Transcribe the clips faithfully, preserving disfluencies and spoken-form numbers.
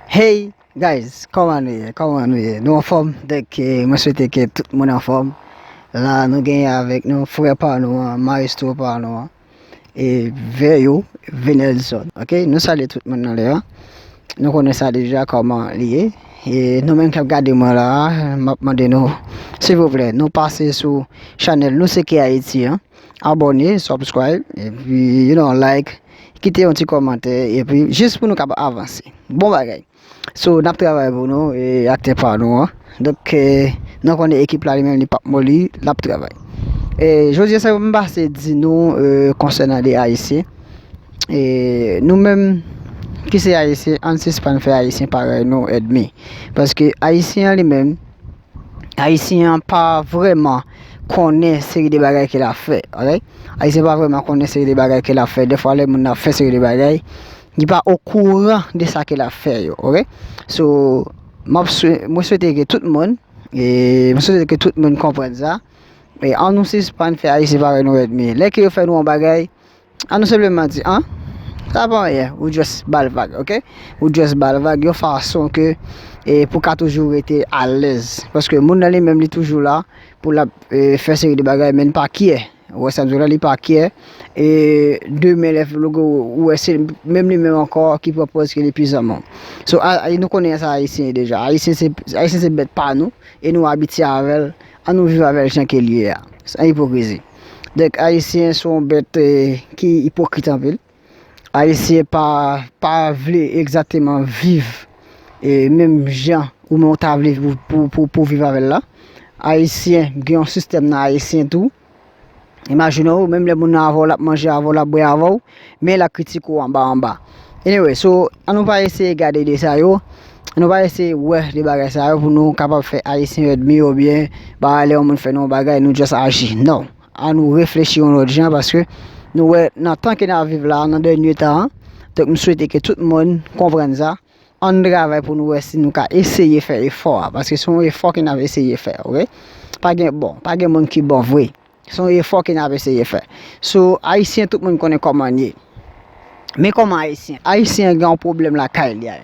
Hey guys, kòman nou ye? Kòman nou ye? Nou anfòm? Donk, eh, mwen swete ke tout moun anfòm. La, nou genyen avèk nou frè pa nou an, maestro pa nou an, e Veyo Venelson. Ok, nou salye tout moun nan lè a. Nou konnen sa deja kòman li ye. E nou menm k ap gade mwen la, m ap mande nou, silvouplè, nou pase sou chanèl Nou Se Ki Ayiti an. Abòne, subscribe, epi, you know, like, kite yon ti kòmantè, epi jis pou nou kapab avanse. Bon bagay. So, n ap travay pou nou, e aktè pa nou an. Donk, eh, nou konnen ekip la li menm li p ap moli, l ap travay. E jodi a, sa m pase di nou, eh, konsènan de Ayisyen. E nou menm ki se Ayisyen, ann sispann fè Ayisyen parèy nou èdmi. Paske Ayisyen an li menm, Ayisyen an pa vrèman konnen seri de bagay ke l ap fè, ok? Ayisyen pa vrèman konnen seri de bagay ke l ap fè. Dèfwa, lè moun nan ap fè seri de bagay, li pa okouran de sa ke l ap fè yo, ok? So, m ap swe-, mwen swete ke tout moun, e mwen swete ke tout moun konprann sa. E ann nou sispann fè Ayisyen parèy nou èdmi. Lè ke yo fè nou yon bagay, ann nou senpleman di, an, sa pa anyen, ou just ba l vag, ok? Ou just ba l vag yon fason ke, e, pou ka toujou rete alèz. Paske moun nan li menm, li toujou la pou l ap, e, fè seri de bagay, men li pa kyè. Ou wè sa m di w la, li pa kyè. E demen, lè ou wè se menm li menm ankò ki pran pòz ke li pi zanman w. So, a, a, nou konnen sa Ayisyen ye deja. Ayisyen se, Ayisyen se bèt pa nou, e nou abitye avè l. Ann nou viv avè l jan ke l ye a, san ipokrizi. Donk, Ayisyen se yon bèt, eh, ki ipokrit anpil. Ayisyen pa, pa vle egzakteman viv, eh, menm jan ou menm ou ta vle pou, pou, pou, pou viv avè l la. Ayisyen gen yon sistèm nan Ayisyen tou. Imajine w, menm lè moun nan avè w, l ap manje avè w, l ap bwè avè w, men l ap kritike w anba anba. Anyway, so, ann nou pa eseye gade de sa yo, ann nou pa eseye wè de bagay sa yo pou nou kapab fè Ayisyen èdmi oubyen bagay lè yon moun fè nou yon bagay, nou just aji. Non. Ann nou reflechi yon lòt jan paske nou wè nan tan ke n ap viv la, nan dènye tan an, donk m swete ke tout moun konprann sa. Ann travay pou nou wè si nou ka eseye fè efò a, paske se yon efò ke n ap eseye fè, ok? Pa gen bon, pa gen moun ki bon vre. Se yon efò ke n ap eseye fè. So, Ayisyen, tout moun konnen kòman n ye. Men kòman Ayisyen? Ayisyen gen yon pwoblèm lakay li a.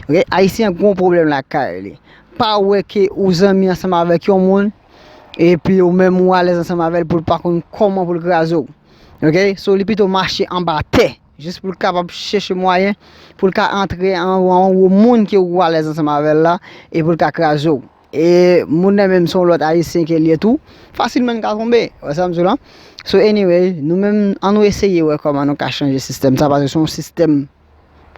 Ok? Ayisyen gen yon pwoblèm lakay li. Pa wè ke ou zanmi ansanm avèk yon moun, epi ou menm ou alèz ansanm avè l pou l pa konn kòman pou l kraze w. Ok? So, li pito mache anba tè. Jis pou l kapab chèche mwayen pou l ka antre an, an, anwo moun ke ou alèz ansanm avè l la, e pou l ka kraze w. E moun nan menm se yon lòt Ayisyen ke l ye tou, fasilman l ka tonbe. Wè sa m di w la? So, anyway, nou menm, ann nou eseye wè kòman nou ka chanje sistèm sa, paske se yon sistèm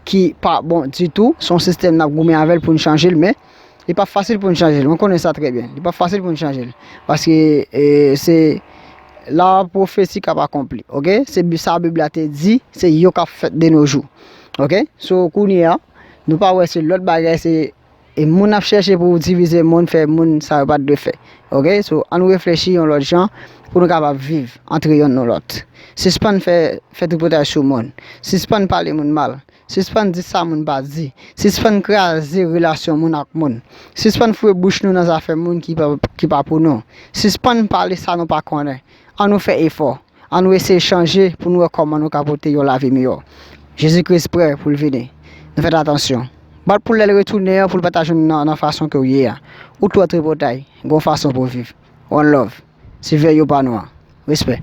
ki pa bon ditou, se yon sistèm n ap goumen avè l pou n chanje l, men li p ap fasil pou n chanje l. Mwen konnen sa trè byen. Li p ap fasil pou n chanje l. Paske, e, se la pwofesi k ap akonpli, ok? Se bi-, sa Bib la te di, se yo k ap fèt de nos jours, ok? So, kounye a, nou pa wè se lòt bagay, se, e moun ap chèche pou divize moun, fè moun sa yo pa t dwe fè, ok? So, ann nou reflechi yon lòt jan pou nou kapab viv antre yonn nou lòt. Sispann fè, fè tripotay sou moun. Sispann pale moun mal. Sispann di sa moun pa di. Sispann kraze relasyon moun ak moun. Sispann foure bouch nou nan zafè moun ki pa, ki pa pou nou. Sispann pale sa nou pa konnen. Ann nou fè efò. Ann nou eseye chanje pou nou wè kòman nou ka pote yon lavi miyò. Jezi Kris prè pou l vini. Nou fèt atansyon. Bat pou lè l retounen an, pou l pa ta jwenn nou nan, nan fason ke w ye a. Ou twò tripotay. Gon fason pou w viv. One love. Se Veyo pa nou an. Respè.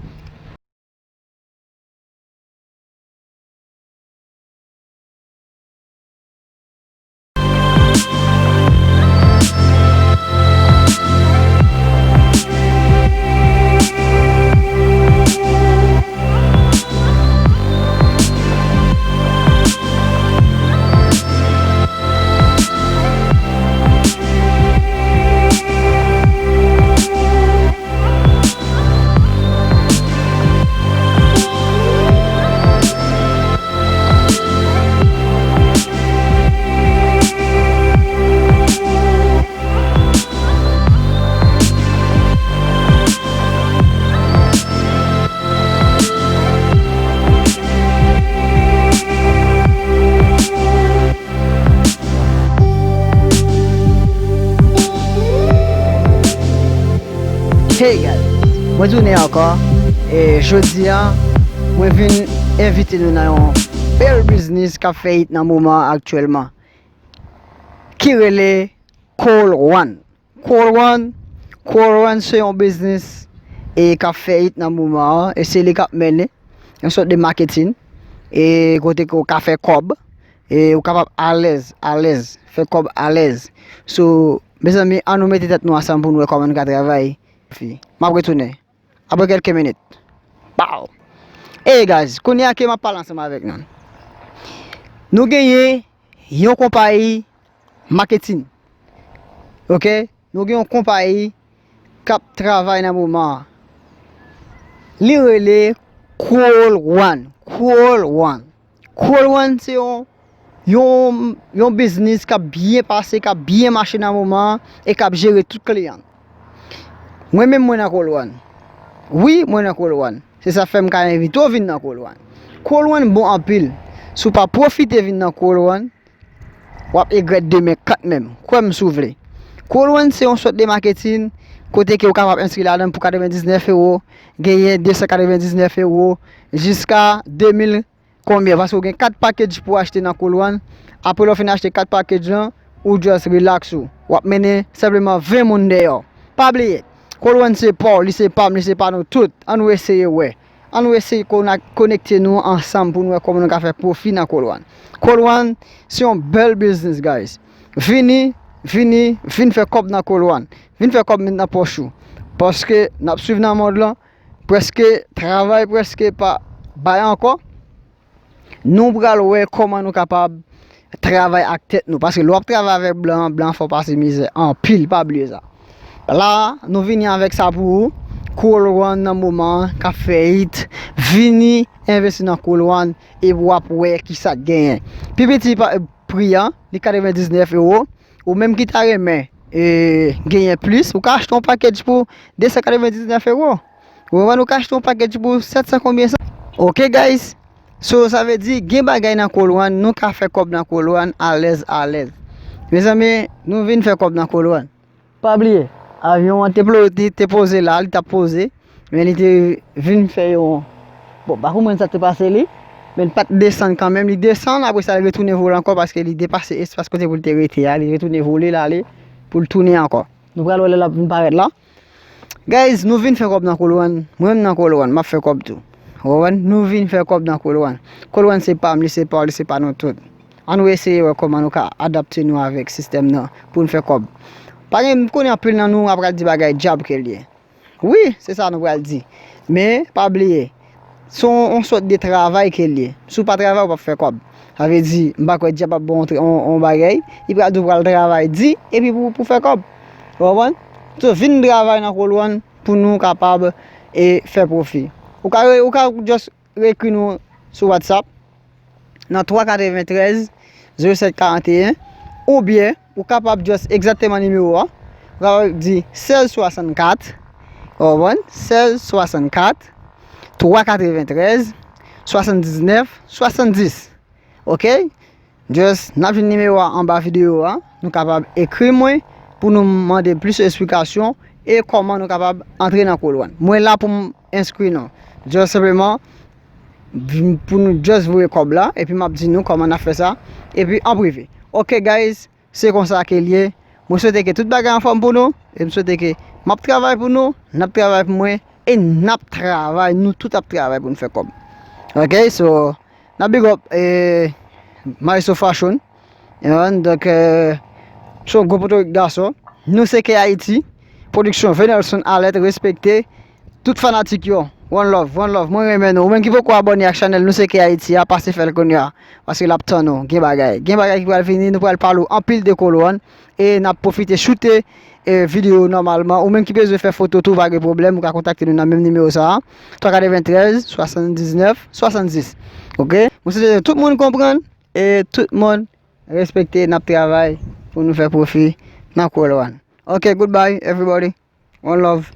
Hey guys, mwen tounen ankò. E jodi a, mwen vin envite nou nan yon bèl biznis k ap fè hit nan moman an aktyèlman. ki rele Cole One. Cole One, Cole One se yon biznis e k ap fè it nan moman an, e se li k ap mennen yon sòt de maketin, e kote ke w ka fè kòb, e ou kapab alèz, alèz, fè kòb alèz. So, mezanmi, ann nou mete tèt nou ansanm pou nou wè kòman nou ka travay. M ap retounen apre kèlke minit. Pow! Hey guys, kounye a ke m ap pale ansanm avèk nou. Nou genyen yon konpayi maketin. Ok? Nou gen yon konpayi k ap travay nan moman an. Li rele Cole One. Cole One. Cole One se yon, yon, yon biznis k ap byen pase, k ap byen mache nan moman an e k ap jere tout kliyan. Mwen menm mwen nan Cole One. Wi, mwen nan Cole One. Se sa fè m ka envite w vin nan Cole One. Cole One bon anpil. Si w pa pwofite vin nan Cole One, w ap egrèt demen kanmenm. Kwè m si w vle. Cole One se yon sòt de maketin kote ke w kapab enskri ladan l pou katrevendiznèf ewo, genyen de san katrevendiznèf ewo, jiska de mil konbyen, paske w gen kat package pou w achte nan Cole One. Apre lè w fin achte kat package lan, ou just relax ou. W ap mennen senpleman ven moun dèyè w. Pa bliye, Cole One se pa w, li se pa m, li se pa nou tout. Ann nou eseye wè. Ann nou eseye kona-, konekte nou ansanm pou nou wè kòman nou ka fè pwofi nan Cole One. Cole One se yon bèl biznis, guys. Vini, vini, vin fè kòb nan Cole One. Vin fè kòb met nan pòch ou. Paske n ap swiv nan mond lan, prèske, travay prèske pa bay ankò. Nou pral wè kòman nou kapab travay ak tèt nou. Paske lè w ap travay avèk blan, blan fè w pase mizè anpil, pa bliye sa. La, nou vini avèk sa pou ou. Cole One nan moman an, k ap fè it. Vini envesti nan Cole One, epi w ap wè kisa k genyen. Pi piti pa, pri an, li katrevendiznèf ewo. Ou menm ki ta renmen, e, genyen plis, ou ka achte yon package pou de san katrevendiznèf ewo. Ou konprann, ou ka achte yon package pou sèt san konbyen sa. Ok, guys. So, sa vle di, gen bagay nan Cole One, nou ka fè kòb nan Cole One, alèz, alèz. Mezanmi, nou vin fè kòb nan Cole One. Pa bliye, avyon an te plo-, te, te poze la, li t ap poze, men li te vin fè yon, bon, pa konprann sa te pase li, men li pa t desann kanmenm, li desann, apre sa, li retounen vole ankò paske li depase espas kote pou l te rete a, li retounen vole, l ale, pou l tounen ankò. Nou pral wè lè l ap vin parèt la. Guys, nou vin fè kòb nan Cole One. Mwen menm nan Cole One, m ap fè kòb tou. Ou konprann? Nou vin fè kòb nan Cole One. Cole One se pa m, li se pa w, li se pa nou tout. Ann nou eseye wè kòman nou ka adapte nou avèk sistèm nan pou n fè kòb. Pa gen, m konnen anpil nan nou ap pral di bagay djab ke l ye. Wi, se sa nou pral di. Men, pa bliye, se yon, yon sòt de travay ke l ye. Si w pa travay, ou p ap fè kòb. Sa vle di, m pa kwè dyab ap ba w yon tra-, yon, yon bagay, li pral di w pral travay di, epi pou, pou fè kòb. Ou konprann? So, vin travay nan Cole One pou nou kapab, e, fè pwofi. Ou ka re-, ou ka just ekri nou sou WhatsApp nan twa katreventrèz, zewo sèt karanteyen, oubyen ou kapab just egzakteman nimewo a, ou kapab di sèz swasannkat, ou konprann? Sèz swasannkat, twa katreventrèz, swasanndiznèf, swasanndis. Ok? Just, n ap jwenn nimewo a anba videyo a, nou kapab ekri mwen pou nou mande plis esplikasyon e kòman nou kapab antre nan Cole One. Mwen la pou m enskri nou. Just senpleman, vin pou nou just voye kòb la, epi m ap di nou kòman n ap fè sa, epi an prive. Ok, guys, se konsa ke l ye. Mwen swete ke tout bagay anfòm pou nou, e m swete ke m ap travay pou nou, n ap travay pou mwen, e n ap travay, nou tout ap travay pou n fè kòb. Ok, so, n ap big up, e, Maestro Fashion. You know, donk, e, se yon gwo potorik gason. Nou se K Haiti. Pwodiksyon Venelson Alert, respekte. Tout fanatik yo, one love, one love. Mwen renmen nou. Ou menm ki poko abòne ak chanèl Nou Se K Haiti a, pase fè l kounye a. Paske l ap tann ou. Gen bagay. Gen bagay ki pral vini, nou pral pale w anpil de Cole One. E n ap pwofite choute, e, videyo nòmalman. Ou menm ki bezwen fè foto tou, pa gen pwoblèm, ou ka kontakte nou nan menm nimewo sa a. Twa katreventrèz, swasanndiznèf, swasanndis. Ok? Mwen swete tout moun konprann e tout moun respekte, n ap travay pou nou fè pwofi nan Cole One. Ok, goodbye everybody. One love.